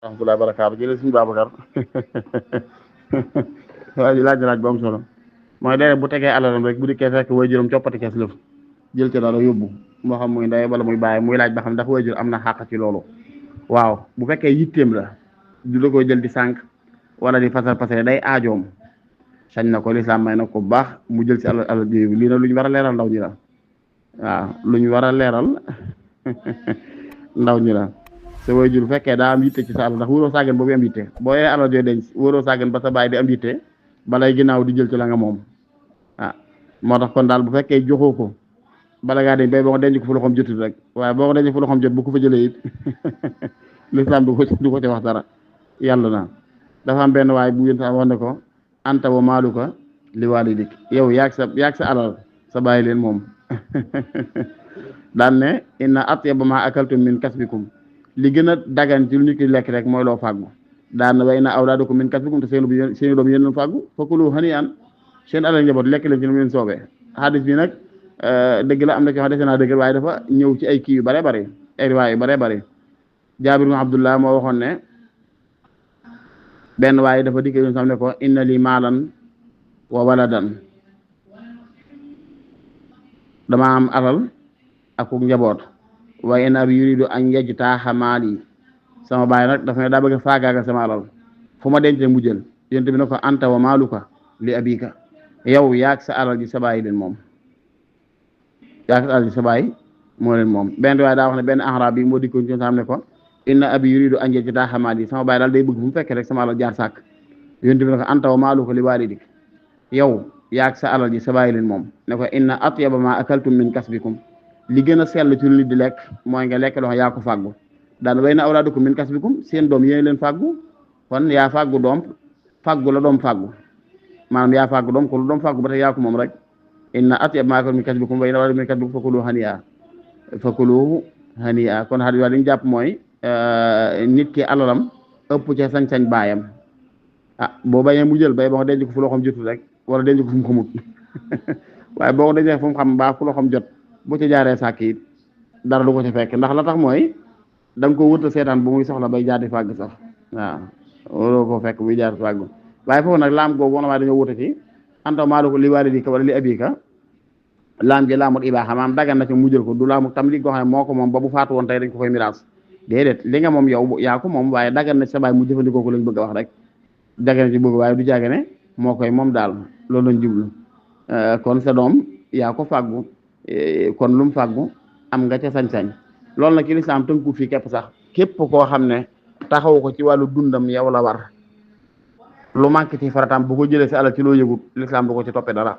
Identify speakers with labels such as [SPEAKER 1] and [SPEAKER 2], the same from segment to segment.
[SPEAKER 1] rahmatullahi wa barakaatu jëlee suñu Babacar waa ji laaj bu am solo mooy léeg bu tegee alalam rek bu dikkee fekk waajuram coppati kees lëf jël ci dara yóbbu moo xam muy ndey wala muy bàyyi muy laaj ba xam ndax waajur am na xàq ci loolu waaw bu fekkee yitteem la du la koy jël di sànq wala di fasal pasare day aajoom sañ na ko lislaam may na ko bu baax mu jël ci alal ji lii nag lu ñu war a leeral ndaw ñi la waaw lu ñu war a leeral ndaw ñi la sa waajur bu fekkee daa am yitte ci sa alal ndax wóoroo sàggan boobu am yitte boo yee alal jooy denc wóoroo sàggan ba sa baay di am yitte balay ginnaaw di jël ci la nga moom ah moo tax kon daal bu fekkee joxoo ko bala ngaa denc bay boo ko denc ko fu loxoom jotul rek waaye boo ko denc fu loxoom jot bu ko fa jëlee it lislaam du ko ci wax dara yàlla na dafa am benn waaye bu yéen sax wax ne ko anta wa maaluka li waalidik yow yaag sa alal sa bàyyi leen moom daan ne inna atyaba ma akaltum min kasbikum li gën a dagan ci lu nit ki lekk rek mooy loo fàggu daan na way na awlaadakum min kasbikum te seeni doom yéen leen fàggu fakulu hani'an seen alal njaboot lekk leen ci lu leen soobee hadis bi nag dëgg la am na ci wax dese naa dëgg waaye dafa ñëw ci ay kii yu bare bare ay riwaay yu bare bare Jaabir ibn Abdullah moo waxoon ne benn waaye dafa dikk yoon sam ne ko inna li maalan wa waladan dama am alal ak njaboot waaye in abi yuridu an yajtaaha maali sama baay nag dafa ne daa bëgg a faagaagal sama alal fu ma denc mu jël yonent bi ne ko anta wa maaluka li abika yow yaag sa alal ji sa baay leen moom yaag sa alal ji sa baay moo leen moom benn waaye daa wax ne benn arab bi moo dikkoon ci xam ne ko inna abi yuridu an yajtaaha maali sama baay daal day bëgg fu mu fekkee rek sama alal jaar sàkk yonent bi ne ko anta wa maaluka li waalidik yow yaag sa alal ji sa baay leen moom ne ko inna atyaba ma akaltum min kasbikum li gën a sell ci lu nit di lekk mooy nga lekk loo yaa ko fàggu daan way na awlaadukum min kasbikum seen doom yéen leen fàggu kon yaa fàggu doom fàggu la doom fàggu maanaam yaa fàggu doom ko lu doom fàggu ba tey yaa ko moom rek inna atyaba ma akaltum min kasbikum way na awlaadukum min kasbikum fakulu hani'a kon xadis waa li ñu jàpp mooy nit ki alalam ëpp ca sañ-sañ baayam boo bañee mu jël bay boo ko denc ko fu loxoom jotul rek wala denc ko fu mu xamut waaye boo ko dencee fu mu xam baa fu loxoom jot bu ci jaaree sàkk it dara du ko ci fekk ndax la tax mooy da nga ko wërta seetaan bu muy soxla bay jaar di fàgg sax waaw waroo ko fekk buy jaar fàgg waaye foofu nag laam googu woon waaye dañoo wuute ci anta maalu ko li waalidika wala li abika laam ji laamut ibaaxa maam dagan na ci mu jël ko du laamut tam li goo xam ne moo ko moom ba bu faatu woon tey dañ ko koy miraas déedéet li nga moom yow yaa ko moom waaye dagan na ci sa baay mu jëfandikoo ko lañ bëgg a wax rek dagan na ci bëgg waaye du jaage ne moo koy moom daal loolu lañ jublu kon sa doom yaa ko fàggu kon lu mu fàggu am nga ca sañ-sañ loolu nag ci lislaam tënku fii képp sax képp koo xam ne taxaw ko ci wàllu dundam yow la war lu manqué ci farataam bu ko jëlee sa alal ci loo yëgut lislaam du ko ci toppee dara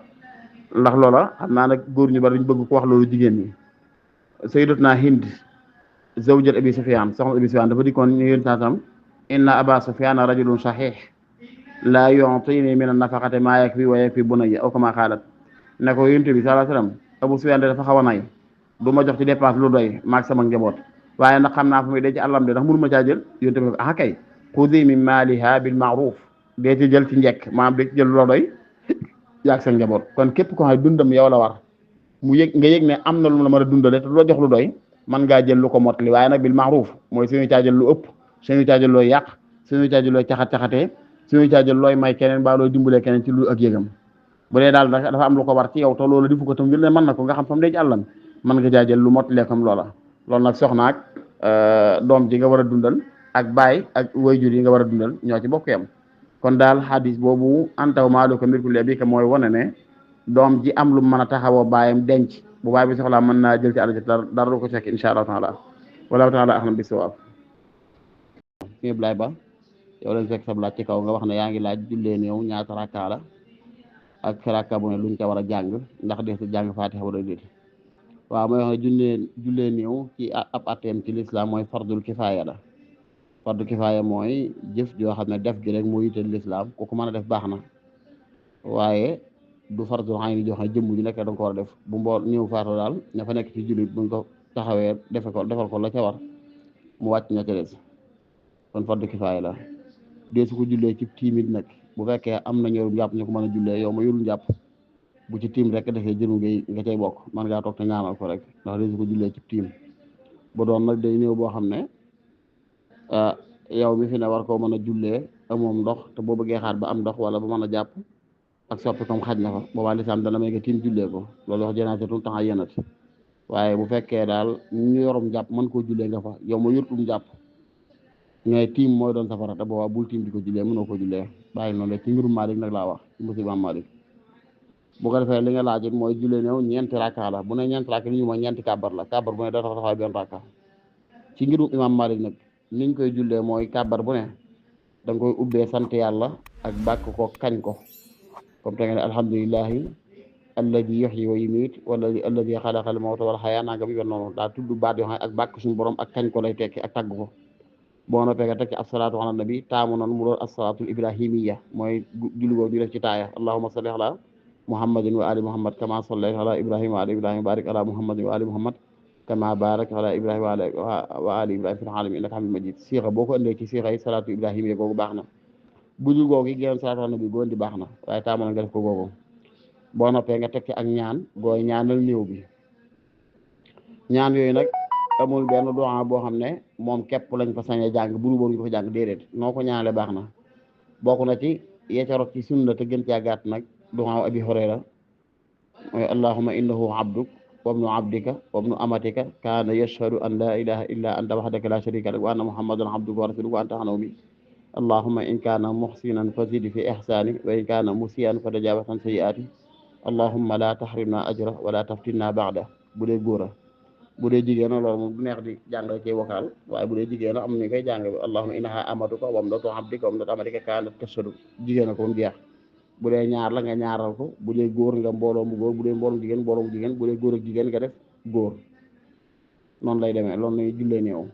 [SPEAKER 1] ndax loola xam naa nag góor ñu bari duñ bëgg ko wax loolu jigéen ñi sayyidatuna Hind zawjat Abi Sufyaan soxna Abi Sufyaan dafa dikkoon ñu yéen saasam inna aba Sufyaana rajulun sahih la yu'tini min an-nafaqati ma yakfi wa yakfi bunayya aw kama qaalat ne ko yonent bi sallallahu alayhi wasallam Abu Sufyaan dafa xaw a nay du ma jox ci dépense lu doy maag sama njaboot waaye nag xam naa fu muy dee ci àllam de ndax mënu ma caa jël yonent bi ah kay xudi min maaliha bil ma'ruf dee ci jël ci njekk maanaam dee ci jël lu doy yaag sa njaboot kon képp ko xam dundam yow la war mu yëg nga yëg ne am na lu la mën a dundale te du la jox lu doy man ngaa jël lu ko mottali waaye nag bil ma'ruf mooy suñu caa jël lu ëpp suñu caa jël looy yàq suñu caa jël looy caxat-caxatee suñu caa jël looy may keneen baa looy dimbalee keneen ci lu ak yëgam bu dee daal dafa am lu ko war ci yow te loolu difu ko tam ngir ne mën na ko nga xam fa mu dee ci àllam mën nga jaajël lu mottalee comme loola loolu nag soxna ak doom ji nga war a dundal ak baay ak wayjur yi nga war a dundal ñoo ci bokk yam kon daal hadis boobu antaw maaluka milku li abika mooy wane ne doom ji am lu mën a taxawoo baayam denc bu baay bi soxlaa mën naa jël ci àll ji dara du ko fekk insha allahu taala wallahu taala ahlam bi sawaab fi Blay Ba yow lañ fekk sab laaj ci kaw nga wax ne yaa ngi laaj jullee néew ñaata rakkaa la ak rakka bu ne luñ ca war a jàng ndax def jàng faatiha wala déet waaw mooy wax ne jullee néew ci ab atteem ci lislaam mooy fardul kifaaya la fardu kifaaya mooy jëf joo xam ne def gi rek moo yitteel lislaam ku ko mën a def baax na waaye du fardul ayni joo xam ne jëmm ju nekk danga ko war a def bu mbool néew faatoo daal ña fa nekk ci jullit buñ ko taxawee defal ko la ca war mu wàcc ña ca des kon fardu kifaaya la dee su ko jullee ci tiimit nag bu fekkee am na ñoru njàpp ñu ko mën a jullee yow ma yorul njàpp bu ci tiim rek defee jëru ngay nga cay bokk man ngaa toog te ñaanal ko rek ndax dee su ko jullee ci tiim bu doon nag day néew boo xam ne yow mi fi ne war koo mën a jullee amoom ndox te boo bëggee xaar ba am ndox wala ba mën a jàpp ak soppi comme xaj na fa boobaa lislaam dana may nga tiim jullee ko loolu wax janaasatul tax a yenat waaye bu fekkee daal ñu yorum jàpp mën koo jullee nga fa yow ma yurtum jàpp ngay tiim mooy doon safara te boobaa bul tiim di ko jullee mënoo ko jullee bàyyi noonu rek ci mbirum Maalik nag laa wax ci musiba Maalik bu ko defee li nga laaj it mooy jullee néew ñeenti rakka la bu ne ñeenti rakka li ñu mooy ñeenti kàbbar la kàbbar bu ne doo tax taxawaay benn rakka ci ngirum imam Malik nag niñ koy jullee mooy kàbbar bu ne da nga koy ubbee sant yàlla ak bàkk ko kañ ko comme te nga ne alhamdulillahi alladi yuhyi wa yumiit wala alladi xalaqal mawta wal xayaa naa nga bi noonu daa tudd baat yoo xam ne ak bàkk suñu borom ak kañ ko lay tekki ak tagg ko boo noppee nga tekki asalaatu ala nabi taamu noonu mu doon asalaatul ibrahimiya mooy julli googu di def ci taaya allahumma salli ala muhammadin wa ali muhammad kama sallayta ala ibrahima wa ali ibrahima barik ala muhammadin wa ali muhammad kama barak ala ibrahima wa ali ibrahima fil alamin innaka hamidun majid siixa boo ko indee ci siixa yi salaatu ibrahimiya googu baax na bu dul googu génn salaatu ala nabi goo indi baax na waaye taamu na nga def ko googu boo noppee nga tekki ak ñaan gooy ñaanal néew bi ñaan yooyu nag amul benn du'a boo xam ne moom képp lañ fa sañ a jàng bu dul woon ñu ko fa jàng déedéet noo ko ñaanale baax na bokk na ci yeecarot ci sunna te gën caa gàtt nag du'a abi hurayra mooy allahumma innahu abduk wabnu abdika wabnu amatika kaana yashhadu an la ilaha illa anta wahdaka la sharika lak wa anna muhammadan abduka wa rasuluka wa anta hanawi allahumma in kaana muhsinan fazid fi ihsani wa in kaana musian fa tajawaz an sayyiati allahumma la tahrimna ajra wa la taftinna ba'da bu dee góor a bu dee jigéen loolu moom du neex di jàngale ci vocal waaye bu dee jigéen am ni koy jàng allahumma innaha amatuka wamnatu abdika wamnatu amatika kaanat tashhadu jigéen ko mu jeex bu dee ñaar la nga ñaaral ko bu dee góor nga mbooloo mu góor bu dee mbooloo jigéen mbooloo mu jigéen bu dee góor ak jigéen nga def góor noonu lay demee loolu lañuy jullee néew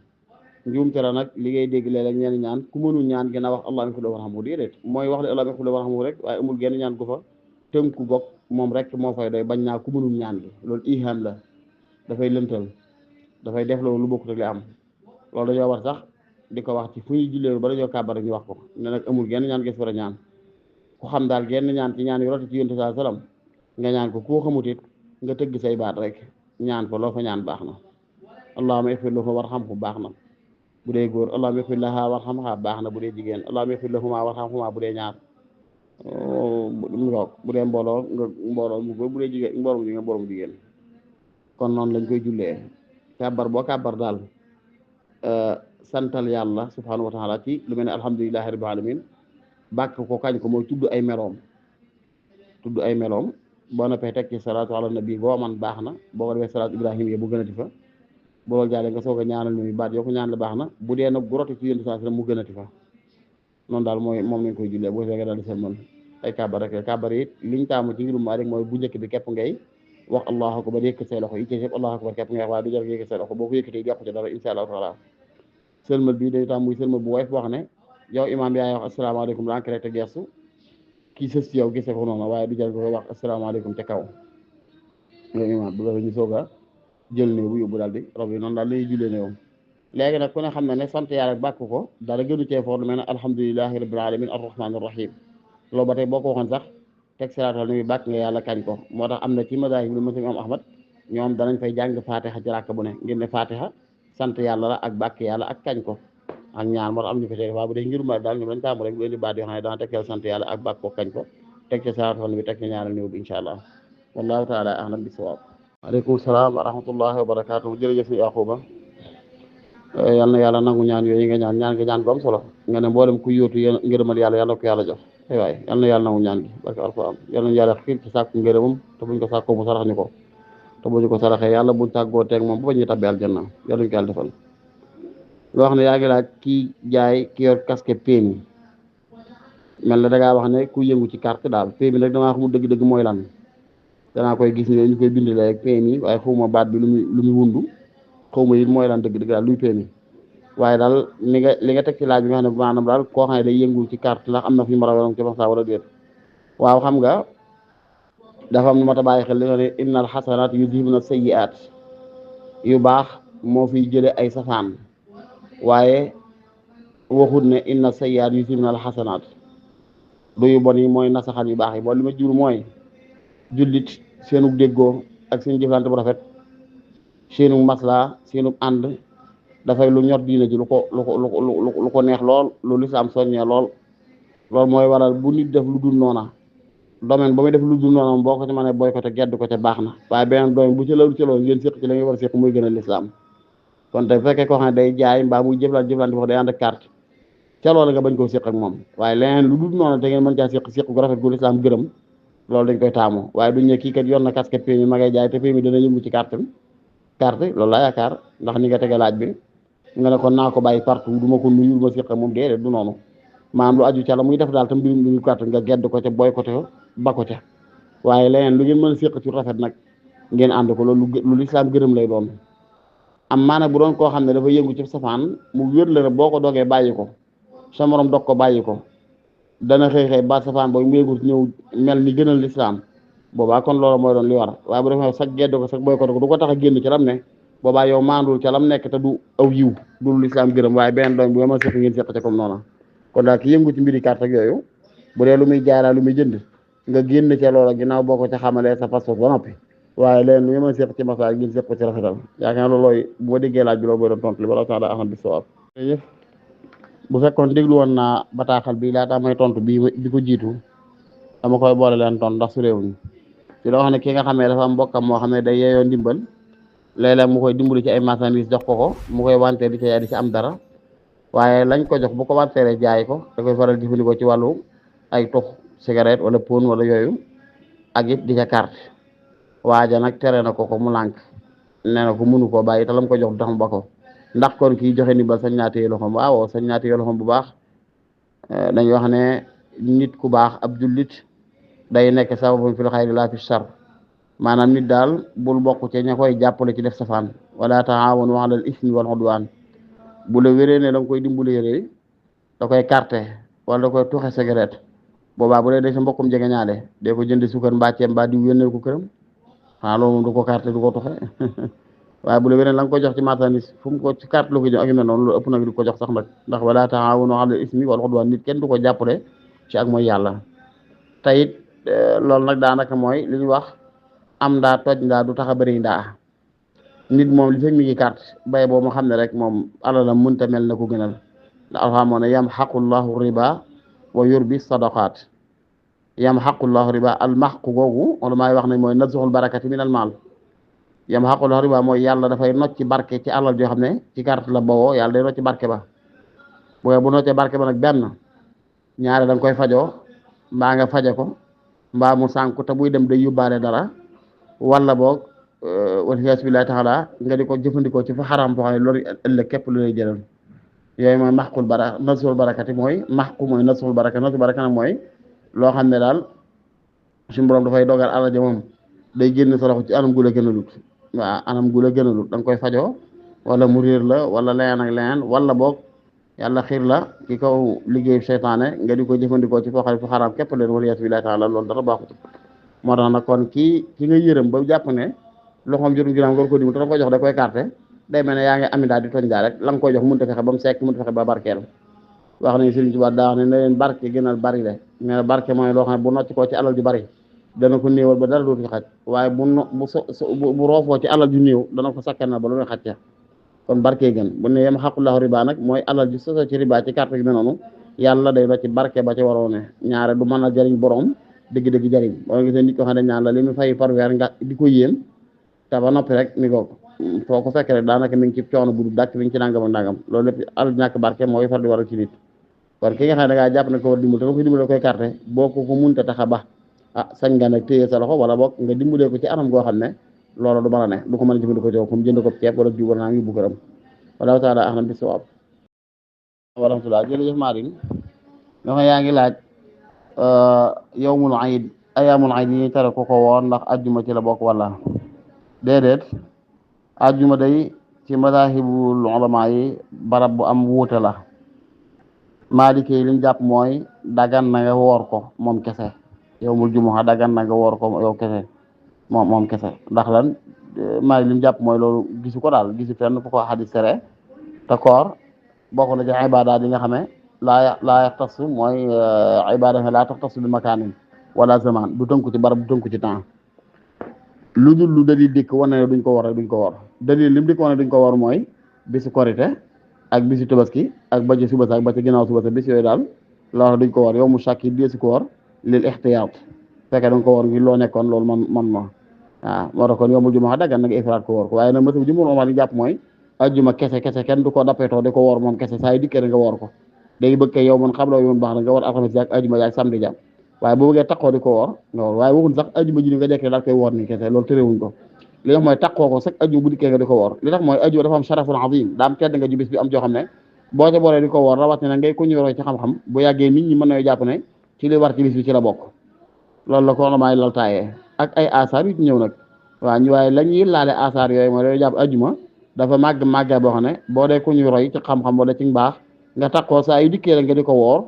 [SPEAKER 1] njuumte la nag li ngay dégg léeg-léeg ñeen ñaan ku mënul ñaan gën a wax allahumma ighfir lahu warhamhu déedéet mooy wax le allahumma ighfir lahu warhamhu rek waaye amul genn ñaan gu fa tënku bokk moom rek moo fay doy bañ naa ku mënul ñaan gi loolu iham la dafay lëntal dafay def loolu lu bokkut ak li am loolu dañoo war sax di ko wax ci fu ñuy jullee ba dañoo kàbbar rek ñu wax ko ne nag amul genn ñaan gis war a ñaan ku xam daal genn ñaan ci ñaan yu rot ci yonent sallallahu alayhi wasallam nga ñaan ko koo xamut it nga tëgg say baat rek ñaan ko loo fa ñaan baax na allahumma ighfir lahu warhamhu baax na bu dee góor allahumma ighfir laha warhamha baax na bu dee jigéen allahumma ighfir lahuma warhamhuma bu dee ñaar mu roog bu dee mbooloo nga mbooloo mu góor bu dee jigéen mbooloo mu jigéen mbooloo mu jigéen kon noonu lañ koy jullee kàbbar boo kàbbar daal santal yàlla subhanahu wa taala ci lu mel ne alhamdulillahi rabbil alamin bàkk ko kañ ko mooy tudd ay meloom boo noppee teg ci salaatu ala nabi boo man baax na boo ko defee salaatu ibrahim yi bu gënati fa boo loolu jàllee nga soog a ñaanal ni baat yoo ko ñaan la baax na bu dee nag bu rote ci yonent sallallahu alayhi wasallam mu gënati fa noonu daal mooy moom lañ koy jullee boo fekkee daal di seen mën ay kàbbar rek kàbbar yi liñ taamu ci ngirum maa rek mooy bu njëkk bi képp ngay wax allahu akbar yëkkat say loxo yi ci yëpp allahu akbar képp ngay wax waaye du jar yëkkat say loxo boo ko yëkkatee yokku ci dara insha allahu taala sëlmal bi day taam muy sëlmal bu woyof boo xam ne yow imaam bi yaay wax asalaamaaleykum rank rek te gestu kii sës ci yow gisee ko noonu waaye du jar ko wax asalaamaaleykum te kaw yow imaam bu la ñu soog a jël néew bu yóbbu daal di rob yi noonu daal lañuy jullee néew léegi nag ku ne xam na ne sant yàlla bàkk ko dara gënu cee foor lu mel ne alhamdulillahi rabbil alamin arrahmanir rahim loolu ba tey boo ko waxoon sax teg salaatal nabi bàkk nga yàlla kañ ko moo tax am na ci madaahib lu muslim imam ahmad ñoom danañ fay jàng fatiha ci ràkk bu ne ngir ne fatiha sant yàlla la ak bàkk yàlla ak kañ ko ak ñaan moo tax am ñu fi teg waaye bu dee ngir ma daal ñoom dañ taamu rek lu leen di baat yoo xam ne dana tegtal sant yàlla ak bàkk ko kañ ko teg ci salaatal nabi teg ci ñaanal néew bi insha allah wallahu taala a'lam bis-sawaab aleykum salaam wa rahmatullahi wa barakatuh jërëjëf Yaquba yal na yàlla nangu ñaan yooyu nga ñaan nga ñaan ko am solo nga ne mboolem ku yóotu ngërëmal yàlla yàlla ko yàlla jox ay waay yal na yàlla nangu ñaan gi barke alquran yal na yàlla xiir ci sàkku ngërëmam te buñ ko sàkkoo mu sarax ñu ko te buñ ko saraxee yàlla buñ tàggoo teeg moom ba ñu tabbi aljanna yàlla ñu ko yàlla defal loo wax ne yaa ngi laaj kii jaay ki yor casque PMI mel na dangaa wax ne ku yëngu ci carte daal PMI nag damaa xamul dëgg-dëgg mooy lan danaa koy gis ne ñu koy bind rek PMI waaye xawma baat bi lu muy wundu xawma it mooy lan dëgg-dëgg daal luy PMI waaye daal li nga teg ci laaj bi nga xam ne maanaam daal koo xam ne day yëngu ci carte ndax am na fi ñu mën a waroon ci wax saa wala déet waaw xam nga dafa am lu mat a bàyyi xel li nga ne innal xasanaat yudhibna sayyi'aat yu baax moo fiy jële ay safaan waaye waxut ne inna sayyi'aat yudhibna al xasanaat du yu bon yi mooy nasaxaan yu baax yi boo li ma jur mooy jullit seenu déggoo ak seen jëflante bu rafet seenu maslaa seenu ànd dafay lu ñor diine ji lu ko neex lool lu lislaam soññee lool loolu mooy waral bu nit def lu dul noona domaine ba muy def lu dul noona boo ko ci mënee boycotté gedd ko ca baax na waaye beneen domaine bu ci loolu ngeen séq ci la ngeen war a séq muy gën a lislaam kon te bu fekkee koo xam ne day jaay mbaa muy jëflante wax day ànd ak carte ca loolu nga bañ koo séq ak moom waaye leneen lu dul noona te ngeen mën caa séq gu rafet gu lislaam gërëm loolu dañ koy taamu waaye duñ ne kii kat yor na casquette PMI ma ngay jaay te PMI dana yëngu ci carte loolu laa yaakaar ndax ni nga tege laaj bi nga ne kon naa ko bàyyi partout du ma ko nuyu du ma séq moom déedéet du noonu maanaam lu aju ca la muy def daal te mbirum carte nga gedd ko ca boycotté ko ba ko ca waaye leneen lu ngeen mën a séq ci rafet nag ngeen ànd ko loolu lu lislaam gërëm lay doon am maanaam bu doon koo xam ne dafa yëngu ci safaan mu wér la ne boo ko dogee bàyyi ko sa morom dog ko bàyyi ko dana xëy ba safaan boobu mu yëngu ñëw mel ni gënal lislaam boobaa kon loolu mooy doon li war waaye bu defee sax gedd ko sax boycotté ko du ko tax a génn ci lam ne boobaa yow maandul ca lam nekk te du aw yiw du lislaam gërëm waaye beneen doom bu nga mën a séq ngeen séq ca comme noona kon daal ki yëngu ci mbiri carte ak yooyu bu dee lu muy jaay la lu muy jënd nga génn ca loola ginnaaw boo ko ca xamalee sa passeport ba noppi waaye leen lu ñu mën a séq ci masaa ngeen séq ko ci rafetal yaakaar naa loolooy bu ma déggee laaj bi loolu booy doon tontu li bala tax daa axam bi sowab bu fekkoon déglu woon naa bataaxal bi laata may tontu bi ko jiitu dama koy boole leen tontu ndax su réewuñ ci loo xam ne ki nga xamee dafa am mbokkam moo xam ne day yeeyoo ndimbal léeg-léeg mu koy dimbali ci ay marchandises jox ko mu koy wanteer di ci am dara waaye lañ ko jox bu ko wanteeree jaay ko da koy faral jëfandikoo ci wàllu ay tux cigarette wala pon wala yooyu ak it di ca carte waaja nag tere na ko mu lànk nee na ko mënu koo bàyyi te lam ko jox du tax mu ba ko ndax kon kii joxe ndimbal sañ naa téye loxoom waaw sañ naa téye loxoom bu baax dañuy wax ne nit ku baax ab jullit day nekk sababun fil xayri laa fi shar maanaam nit daal bul bokk ci ña koy jàppale ci def safaan wala taawanu alal ismi wal udwaan bu la wéree ne da nga koy dimbalee da koy carte wala da koy tuxe cigarette boobaa bu dee day sa mbokkum jege ñaale day ko jënd suukar mbàcceem mbaa di yónnee ko këram xanaa loolu moom du ko carte du ko tuxe waaye bu la wéree la nga koy jox ci marchandise fu mu ko ci carte la ko jox ak yu mel noonu loolu ëpp nag di ko jox sax nag ndax wala taawanu alal ismi wal udwaan nit kenn du ko jàppale ci ak mooy yàlla te it loolu nag daanaka mooy li ñuy wax am ndaa toj ndaa du tax a bëri ndaa nit moom li fekk mi ngi carte bay boo mu xam ne rek moom alalam mënta mel na ko gënal ndax alxam moo ne yamxaqullahu riba wa yurbi sadaqaat yamxaqullahu riba almaxqu googu wala maay wax ne mooy nazuxul barakati min al maal yamxaqullahu riba mooy yàlla dafay nocc ci barke ci alal joo xam ne ci carte la bawoo yàlla day nocc ci barke ba bu noccee barke ba nag benn ñaare da nga koy fajoo mbaa nga faje ko mbaa mu sànku te buy dem day yóbbaale dara wala boog waliyaas billahi taala nga di ko jëfandikoo ci fa xaram boo xam ne loolu ëllëg képp lu lay jëlal yooyu mooy maxqul bara nasul barakati mooy maxqu mooy nasul baraka nasul baraka nag mooy loo xam ne daal suñu borom dafay dogal alal ja moom day génn sa loxo ci anam gu la gënalut waaw anam gu la gënalut da nga koy fajoo wala mu réer la wala leneen ak leneen wala boog yàlla xiir la ki kaw liggéey seytaane nga di ko jëfandikoo ci foo xam ne fu xaram képp leen waliyaas billahi taala loolu dara baaxut moo tax nag kon ki nga yërëm ba jàpp ne loxoom jotul ginnaaw nga ko dimbali te da koy jox da koy carte day mel ne yaa ngi ami daal di tooñ daal rek la nga koy jox mënut a fexe ba mu sekk mënut a fexe ba barkeel wax nañu Sëriñ Tuubaa daa wax ne na leen barke gënal bari le mais barke mooy loo xam ne bu nocc koo ci alal ju bari dana ko néewal ba dara dootu ci xaj waaye bu roofoo ci alal ju néew dana ko sakkanal ba lu muy xaj ca kon barke gën bu ne yem xaqullahu riba nag mooy alal ju soso ci riba ci carte gi ne noonu yàlla day nocc barke ba ci waroo ne ñaare du mën a jariñ borom dëgg-dëgg jariñ boo gisee nit ko xam ne ñaan la li mu fay par weer nga di ko yéem te ba noppi rek mi ko foo ko fekk rek daanaka mi ngi ci coono bu du dàkk mi ngi ci nangam ak nangam loolu lépp alal ñàkk barke mooy far di waral ci nit kon ki nga xam ne da ngaa jàpp ne ko war dimbal te nga koy dimbale koy carte boo ko munta tax a ba sañ nga nag téye sa loxo wala boog nga dimbalee ko ci anam goo xam ne loolu du mën a ne du ko mën a jëfandikoo ci comme jënd ko ceeb wala jiw wala naa ngi bu këram wala taala axnam bi sawaab wa rahmatullah jërëjëf Marin nga xam yaa ngi laaj yawmul iid ayaamul iid yi tere ko woor ndax ajjuma ci la bokk wala déedéet ajjuma day ci madahibul ulama yi barab bu am wuute la Maliki yi liñ jàpp mooy dagan na nga woor ko moom kese yawmul jumu'a dagan na nga woor ko yow kese moom kese ndax lan Maliki liñ jàpp mooy loolu gisu ko daal gisu fenn fu ko xadis tere te koor bokk na ci ibaadaat yi nga xam ne laa yaxtasu mooy ibaada laa taxtasu bi makaanin wala zaman du tënku ci barab du tënku ci temps lu dul lu dalil dikk wane ne duñ ko war rek duñ ko war dalil lim dikk wane duñ ko war mooy bisu korite ak bisu tabaski ak ba ci suba sa ak ba ci ginnaaw suba sa bis yooyu daal la wax duñ ko woor yow mu sàkki deesu ko woor lil ixtiyaat fekkee da nga ko woor ngir loo nekkoon loolu man ma waaw moo tax kon yow mu jumaa daggan nag ifraat ko woor ko waaye nag mësa bu jumóor omal yi jàpp mooy ajjuma kese kese kenn du ko dappetoo di ko woor moom kese saa yu dikkee da nga woor ko day bëgg yow man xam la yow baax na nga war alxames ak ajjuma yaak samedi ja waaye boo bëggee takkoo di ko woor nga woor waaye waxul sax ajjuma ji nga dekkee daal koy woor ni kese loolu terewuñ ko li tax mooy takkoo ko sax ajjuma bu dikkee nga di ko woor li tax mooy ajjuma dafa am sharaful azim daa am tedd nga ju bis bi am joo xam ne boo ca boolee di ko woor rawat ne ngay ku ñu roy ci xam-xam bu yàggee nit ñi mën nañoo jàpp ne ci li war ci bis bi ci la bokk loolu la ko ormaay lal taayee ak ay asaar yu ci ñëw nag waaw ñu waaye la ñuy laale asaar yooyu mooy dañoo jàpp ajjuma dafa màgg boo xam ne boo dee ku ñu roy ci xam-xam wala ci mbaax nga takkoo saa yu dikkee rek nga di ko woor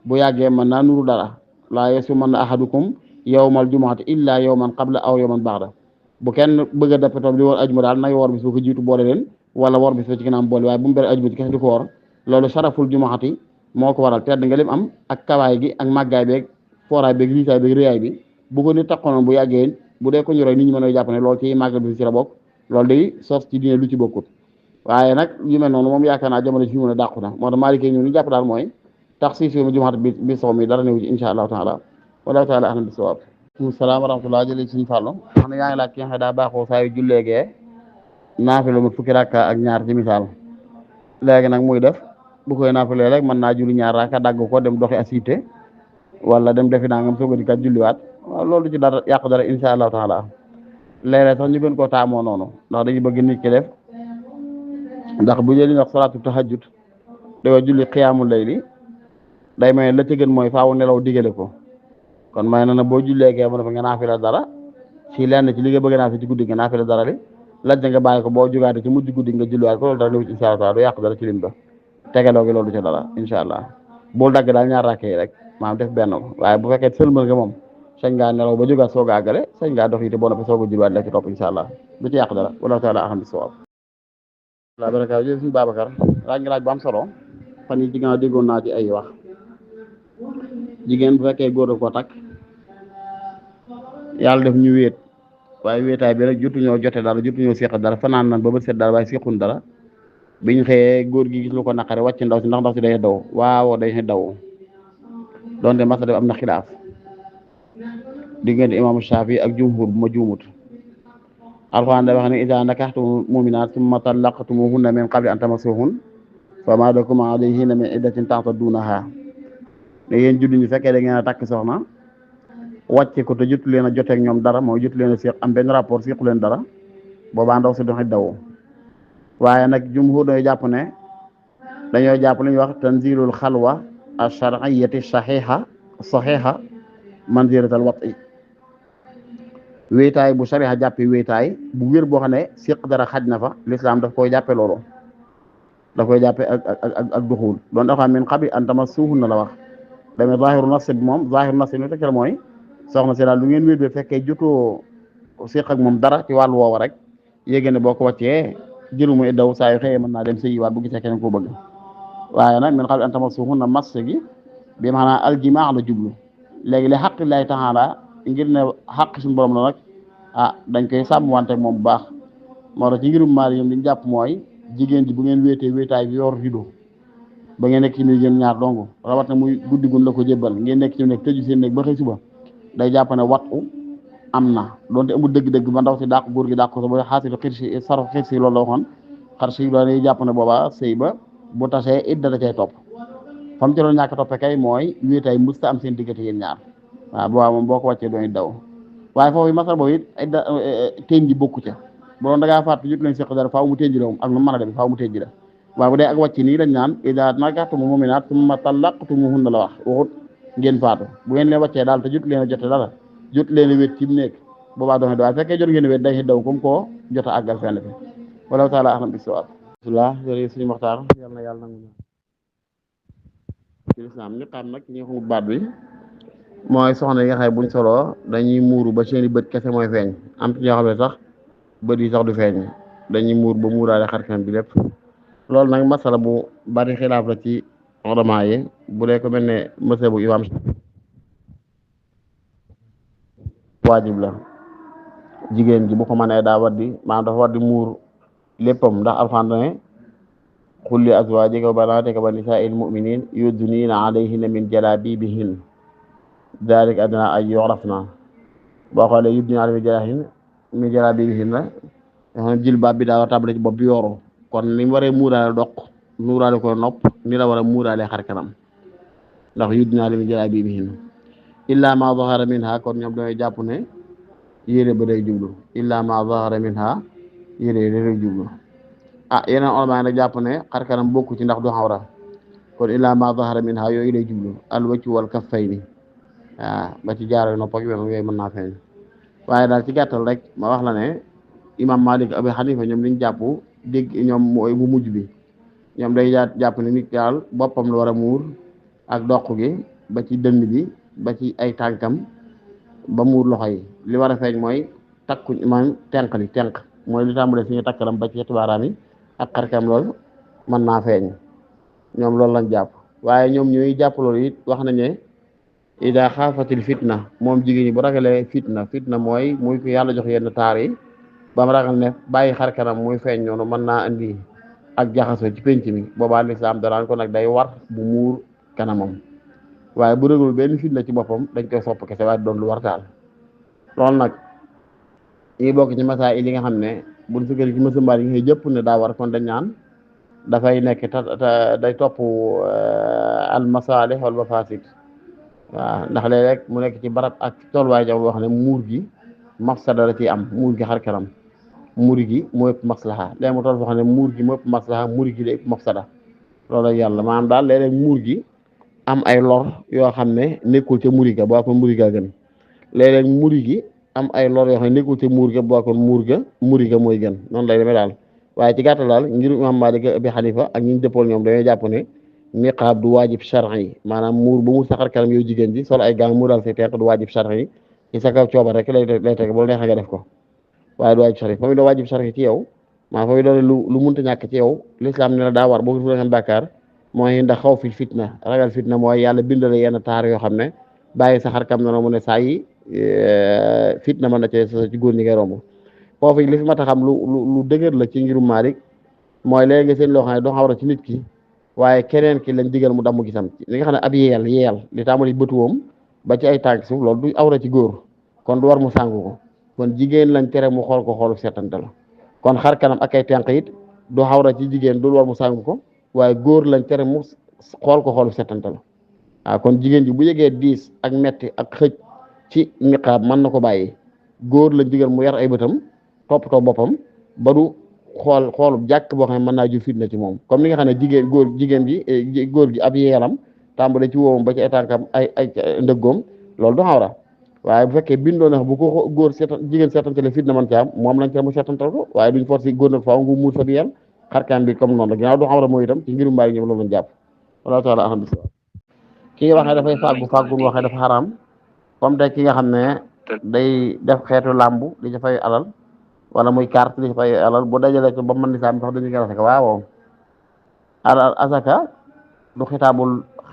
[SPEAKER 1] bu yàggee mën naa nuru dara laa yasuumanna ahadukum yawmal jumu'ati illa yawman qabla aw yawman ba'da bu kenn bëgg a dappatoo di woor ajjuma daal nag woor bis bu ko jiitu boole leen wala woor bis ba ci ginnaaw boole waaye bu mu bere ajjuma ci kese di ko woor loolu saraful jumu'ati moo ko waral tedd nga lim am ak kawaay gi ak màggaay beeg fooraay beeg liisaay beeg réyaay bi bu ko nit takkoonoon bu yàggee bu dee ko ñu roy nit ñi mën a jàpp ne loolu ci màggal bi ci la bokk loolu day sos ci diine lu ci bokkut waaye nag yu mel noonu moom yaakaar naa jamono ci fi mu ne dàqu na moo tax Maalikee ñëw ñu jàpp daal mooy tax si mu jumaat bi sow mi dara newu ci insha allahu taala wallahu taala ahlam bi sawaab salaam wa rahmatullah jëlee suñu fàllu wax ne yaa ngi laaj ki nga xam ne daa baaxoo saa yu julleegee naafila mu fukki rakka ak ñaar ci misaal léegi nag muy def bu koy naafilee rek mën naa julli ñaar rakka dagg ko dem doxi asité wala dem defi nangam soog a dikkat julliwaat waaw loolu ci dara yàqu dara insha allahu taala léeg-léeg sax ñu gën koo taamoo noonu ndax dañuy bëgg nit ki def ndax bu jëli wax salaatu tahajjud da julli xiyaamul layli day may la ci gën mooy faaw nelaw digale ko kon may na boo julleegee mu ne fa nga naafila dara ci lenn ci li nga bëgg naa fi ci guddi nga naafila dara li lajj nga bàyyi ko boo jugaate ci mujj guddi nga julliwaat ko loolu dara newu ci insha allah du yàqu dara ci lim ba tegaloo gi loolu du ci dara insha allah bul dagg daal ñaar rakkee rek maanaam def benn ko waaye bu fekkee sëlmal nga moom sañ ngaa nelaw ba jógaat soog a àggale sañ ngaa dox yi te boo noppee soog a julliwaat la ci topp insha allah du ci yàq dara wallahu taala ahlam bis-sawaab la baraka jërëjëf suñu Babacar laaj nga laaj bu am solo fan yi ci gën a déggoon naa ci ay wax jigéen bu fekkee góor da koo takk yàlla def ñu wéet waaye wéetaay bi rek jotuñoo jote dara jotuñoo seq dara fanaan nan ba bët set dara waaye sequn dara biñ xëyee góor gi gis lu ko naqare wàcc ndaw si ndax ndaw si day daw waaw day daw donte masa def am na xilaaf diggante imaamu Shaafi ak jumhur bu ma juumut alxuraan da wax ne idaa nakaxtum muminaat summa tallaqtumuhunna min qabli an tamassuhun fa maa lakum alayhinna min iddatin ta'tadduunahaa ne yéen julli ñi fekkee da ngeen a takk soxna wàcce ko te jotu leen a joteeg ñoom dara mooy jotu leen a seq am benn rapport sequ leen dara boobaa ndaw si doxi daw waaye nag jumhur dañoo jàpp ne dañoo jàpp lu ñuy wax tanzilul xalwa ash-shar'iyyati saxiixa manziratal wat'i wéetaay bu sariya jàppee wéetaay bu wér boo xam ne séq dara xaj na fa l'islam daf koy jàppe loolu daf koy jàppe ak duxul doon dafa min qabli an tamassuhunna la wax dame zahiru nas bi moom zahiru nas bi tekk mooy soxna si daal lu ngeen wéet be fekkee jotoo séq ak moom dara ci wàllu woowa rek yéegée ne boo ko wàccee jëru muy daw saa yu xëyee mën naa dem sëyiwaat bu gisee keneen koo bëgg waaye nag min qabli an tamassuhunna mass gi bi maanaam aljimaa la jublu léegi li xaq lay taxaala ngir ne xaq suñu borom la nag dañ koy sàmm wante moom bu baax moo tax ci ngirum maari ñoom liñ jàpp mooy jigéen ji bu ngeen wéetee wéetaay bi yor rido ba ngeen nekk ci néeg yéen ñaar dong rawat na muy guddi gun la ko jébbal ngeen nekk ci nekk tëju seen néeg ba xëy suba day jàpp ne wattu am na doonte amul dëgg-dëgg ba ndaw si dàq góor gi dàq ko sa ba xaasilu xirsi saro xirsi loolu la waxoon xarsi yi dañuy jàpp ne booba sëy ba bu tasee it da cay topp fa mu ci doon ñàkk toppe kay mooy wéetaay musta am seen diggante yéen ñaar waaw boobaa moom boo ko wàccee doon daw waaye foofu masal boobu it téen ji bokku ca bu doon da ngaa fàtte jot leen seq dara faaw mu téen ji la moom ak nu mën a dem faaw mu téen ji la waaye bu dee ak wàcc nii dañ naan idaa nakaxtumu mu'minaat summa tallaqtumuhunna la wax waxut ngeen faatu bu ngeen leen wàccee daal te jot leen a jote dara jot leen a wét ci nekk boobaa doon daw waaye fekkee jot ngeen a wét day daw comme koo jot a àggal fenn fi wallahu taala a'lam bis-sawaab bismillah jërëjëf suñu Maxtaar yal na yàlla nangu ci lislaam ñu xam nag ñi xamul baat bi mooy soxna yi nga xam ne buñ soloo dañuy muuru ba seeni bët kese mooy feeñ am ci ñoo xam ne sax bët yi sax du feeñ dañuy muur ba muuraale xarkanam bi lépp loolu nag masala bu bari xilaaf la ci ulama yi bu dee ko mel ne monsieur bu imam waajib la jigéen ji bu ko mënee daa war di maanaam dafa war di muur léppam ndax alxuraan ne qul li azwaajika wa banaatika wa nisaa'il mu'miniin yudniina alayhinna min jalaabiibihinna daalika adnaa an yu'rafna boo xoolee yudniina alayhinna min jalaabiibihinna jilbaab bi daa war a tàmbale ci bopp bi yooru kon ni mu waree muuraale doq muuraale ko nopp ni la war a muuraale xar kanam ndax yudniina alayhinna min jalaabiibihinna illaa maa zahara minha kon ñoom dañoo jàpp ne yére ba day jublu illaa maa zahara minha yére day jublu yeneen ulama yi nag jàpp ne xar kanam bokku ci ndax du xawra kon illaa maa zahara minha yooyu day jublu al wajhu wal kaffayni ba ci jaaro nopp ak yooyu mën naa feeñ waaye daal ci gàttal rek ma wax la ne imam Malik Abi Hanifa ñoom liñ jàpp dégg ñoom mooy bu mujj bi ñoom day jàpp ne nit daal boppam la war a muur ak doq gi ba ci dënn bi ba ci ay tànkam ba muur loxo yi li war a feeñ mooy takku maanaam tenq mooy li tàmbalee suñu takkaram ba ci yetti baaraam yi ak xarkam loolu mën naa feeñ ñoom loolu lañ jàpp waaye ñoom ñuy jàpp loolu it wax nañ ne ida xaafatil fitna moom jigéen ñi bu ragalee fitna mooy muy ko yàlla jox yenn taar yi ba mu ragal ne bàyyi xarkanam muy feeñ noonu mën naa indi ak jaxasoo ci penc mi boobaa lislaam daraan ko nag day war bu muur kanamam waaye bu rëgul benn fitna ci boppam dañ koy sopp kese waaye doon lu war taal loolu nag yi bokk ci masaa yi li nga xam ne buñ sukkandiku ci mësambaar yi nga jëpp ne daa war kon dañ naan dafay nekk day topp al masaalih wal mafaasid waaw ndax léeg-léeg mu nekk ci barab ak tolluwaay jam boo xam ne muur gi mafsada la ciy am muur gi xar kanam muri gi moo ëpp maslaha léegi mu toll foo xam ne muur gi moo ëpp maslaha muri gi da ëpp mafsada loolu ak yàlla maanaam daal léeg-léeg muur gi am ay lor yoo xam ne nekkul ca muri ga boo ko muri gaa gën léeg-léeg muri gi am ay lor yoo xam ne nekkul ca muur ga boo ko muri ga mooy gën noonu lay demee daal waaye ci gàttal daal ngir imam Malik Abi Hanifa ak ñi ñu dëppool ñoom dañoo jàpp ne niqaab du waajib shar'i yi maanaam muur bu mu saxar kanam yow jigéen ji sol ay gants muural say teq du waajib shar'i yi ci sa kaw cooba rek lay teg boo neexee nga def ko waaye du waajib shar'i fa muy doon waajib shar'i ci yow maa fa muy doon lu munta ñàkk ci yow l'islam ne la daa war boo ko defee bàkkaar mooy ndax xaw fi fitna ragal fitna mooy yàlla bindale yenn taar yoo xam ne bàyyi saxar kam noonu mu ne saa yi fitna mën na cee sa ci góor ñi ngay romb foofu li fi mat a xam lu dëgër la ci ngirum Maalik mooy léegi nga seen loo xam ne doo xawra ci nit ki waaye keneen ki lañ digal mu damm gisam li nga xam ne ab yeel li tàmbali bëtuwoom ba ci ay tànk suuf loolu du awra ci góor kon du war mu sàngu ko kon jigéen lañ tere mu xool ko xoolu seetantal kon xar kanam ak ay tenq it du xawra ci jigéen du war mu sàngu ko waaye góor lañ tere mu xool ko xoolu seetantal waaw kon jigéen ji bu yëgee diis ak metti ak xëj ci niqaab mën na ko bàyyi góor lañ digal mu yar ay bëtam toppatoo boppam ba du xoolu jàkk boo xam ne mën naa ju fitna ci moom comme ni nga xam ne jigéen gi góor gi ab yeelam tàmbale ci woowam ba ci étankam ay ndëggoom loolu du xawra waaye bu fekkee bindoo na bu ko góor jigéen seetantale fitna mën ci am moom lañ ca mu seetantal ko waaye duñ forcé góor nag faaw ngu muur sa bi yel xarkaan bi comme noonu la ginnaaw du xawra mooy itam ci ngirum mbaay ñoom loolu lañ jàpp wallahu taala alam bismillah kii waxee dafay fàggu waxee dafa xaraam comme tey ki nga xam ne day def xeetu làmbu di dafay alal wala muy carte di fay alal bu dajale ko ba mën nisaam sax dañuy gën a asaka waaw alal asaka du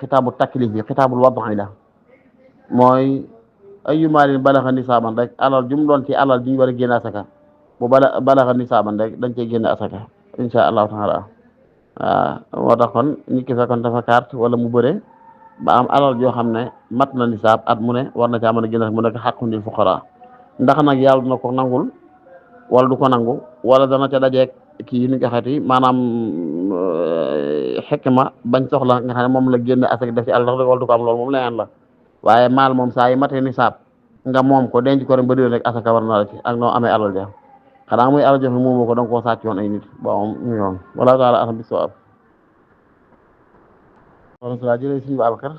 [SPEAKER 1] xitaabu taklif bi xitaabul wad'i la mooy ayu maalin balaxa nisaaban rek alal jum doon ci alal ji ñu war a génne asaka bu balaxa nisaaban rek dañ cey génne asaka insha allahu taala waaw moo tax kon nit ki fekkoon dafa carte wala mu bëre ba am alal joo xam ne mat na nisaab at mu ne war na caa mën a génne mu nekk xaqun lil fuqara ndax nag yàlla dina ko nangul wala du ko nangu wala dana ca dajeeg kii ni nga xamante ni maanaam xikma bañ soxla nga xam ne moom la génne asaka def ci àll wala du ko am loolu moom leneen la waaye maal moom saa yi matee nisaab nga moom ko denc ko rek ba déwén rek asaka war na la ci ak noo amee alal ja xanaa muy alal joxe moomoo ko danga koo sàcc woon ay nit bon mu yoon wala taala alam bisawaab wala jërëjëf suñu Babacar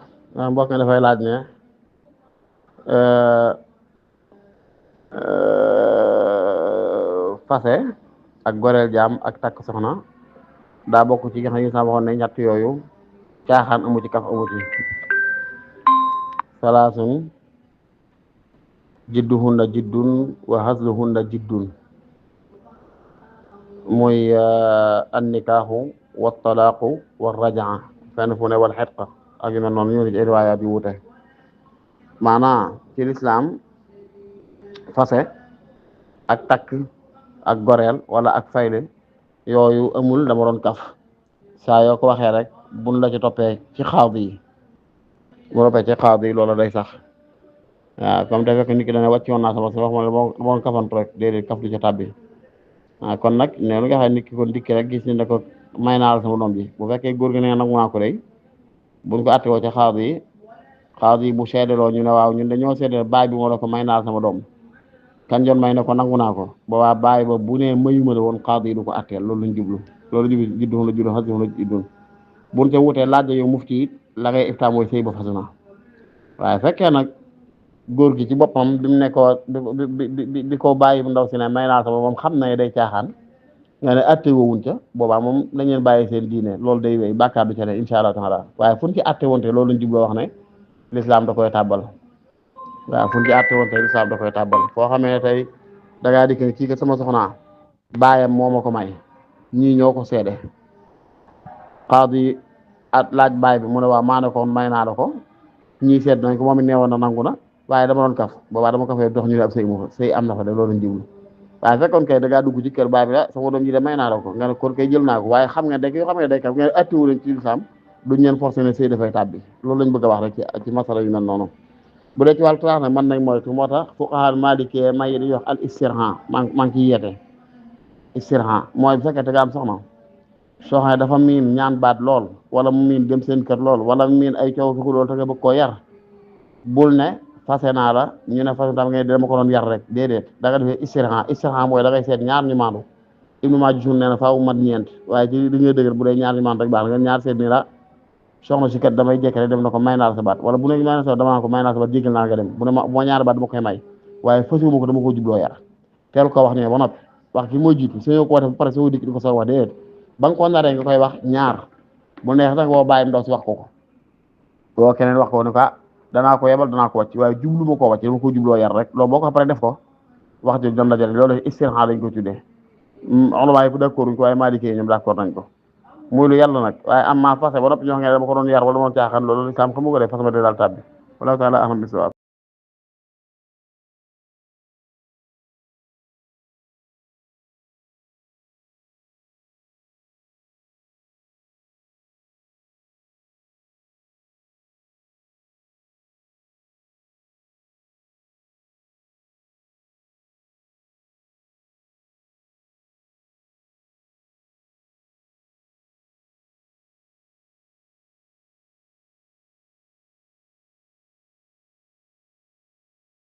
[SPEAKER 1] mbokk mi dafay laaj ne fase ak goreel jaam ak takk soxna daa bokk ci nga xam ne sax waxoon ne ñett yooyu caaxaan amu ci kaf amu ci salaasun jidduhunna jiddun wa hasluhunna jiddun muy an nikaahu wa talaaqu wa rajaa fenn fu ne wal xetqa ak yu mel noonu ñu ci riwaayaat yu wute maanaam ci lislaam fase ak takk ak goreel wala ak fayle yooyu amul dama doon kaf saa yoo ko waxee rek buñ la ci toppee ci xaadi yi bu toppee ci xaadi yi loola day sax waaw comme te fekk nit ki dana wàcc woon naa sama si wax ma ne moo kafantu rek déedéet kaf du ca tàbbi waaw kon nag neenu nga xam nit ki kon dikki rek gis ni ne ko may naa la sama doom ji bu fekkee góor gi ne nag maa ko day buñ ko attewoo ci xaadi yi bu seedeloo ñu ne waaw ñun dañoo seedel baay bi moo la ko may naa la sama doom kan joon may ne ko nangu naa ko boobaa baay ba bu ne mayuma la woon xaadi yi du ko atteel loolu lañ jublu loolu juddu la juddu xasi la juddun buñ ca wutee laaj yow mufti it la ngay ifta mooy sëy ba fasu na waaye fekkee nag góor gi ci boppam bi mu nekkoo di ko bàyyi bu ndaw si ne may naa sama moom xam na day caaxaan nga ne atte woowuñ ca boobaa moom dañ leen bàyyi seen diine loolu day wéy bàkkaar du ca ne insha allah taala waaye fu ñu ci atte wonte loolu lañ jubloo wax ne lislaam da koy tàbbal waaw fu ñu ci atte wonte lislaam da koy tàbbal foo xamee ne tey da ngaa dikk ne kii ka sama soxnaa baayam moo ma ko may ñii ñoo ko seede xaadi at laaj baay bi mu ne waaw maa ne ko may naa la ko ñii seet nañ ko moom it neewoon na nangu na waaye dama doon kaf boobaa dama kafee dox ñu ne ab sëy mu fa sëy am na fa de loolu lañ jublu waaye fekkoon kay da ngaa dugg ci kër baay bi la sama doom ji de may naa la ko nga ne kon kay jël naa ko waaye xam nga day yoo xam ne day kaf nga ne attiwu leen ci lislaam duñ leen forcé ne sëy dafay tàbbi loolu lañ bëgg a wax rek ci masala yu mel noonu bu dee ci wàllu traax nag mën nañ moytu moo tax fuqahaa maalikee may dañuy wax al istirhan maa ngi ciy yeete istirhan mooy bu fekkee te nga am soxna dafa miin ñaan baat lool wala mu miin dem seen kër lool wala mu miin ay coow fi ko lool te nga bëgg koo yar bul ne fase naa la ñu ne fase tam nga dama ko doon yar rek déedéet da nga defee istirhan mooy da ngay seet ñaar ñu maandu Ibnu Maajushun nee na faaw mat ñeent waaye ci li ngay dëgër bu dee ñaar ñu maandu rek baax nga ñaar seet nii la soxna si kat damay jekk rek dem na ko may naa la sa baat wala bu ne may naa sa dama ko may naa sa baat jégal naa nga dem bu ne moo ñaari baat dama koy may waaye fasuma ko dama ko jubloo yar teel ko wax ne ba noppi wax ki mooy jiitu soo ko def pare soo dikk di ko soog wax déedéet ba nga ko naree nga koy wax ñaar bu neex nag boo bàyyi ndaw si wax ko boo keneen wax ko ne ko danaa ko yebal danaa ko wàcc waaye jublu ma koo wàcc dama ko jubloo yar rek loolu boo ko après def ko wax ji doon la jël loolu istirhan lañ ko tuddee ulama yi d'accord uñ ko waaye maalikee ñoom d'accord nañ ko muy lu yàlla nag waaye am maa fase ba noppi ñoo xam ne dama ko doon yar wala moom caaxaan loolu islam xamu ko def fas ma de daal tàbbi wala taala ahmad bisawab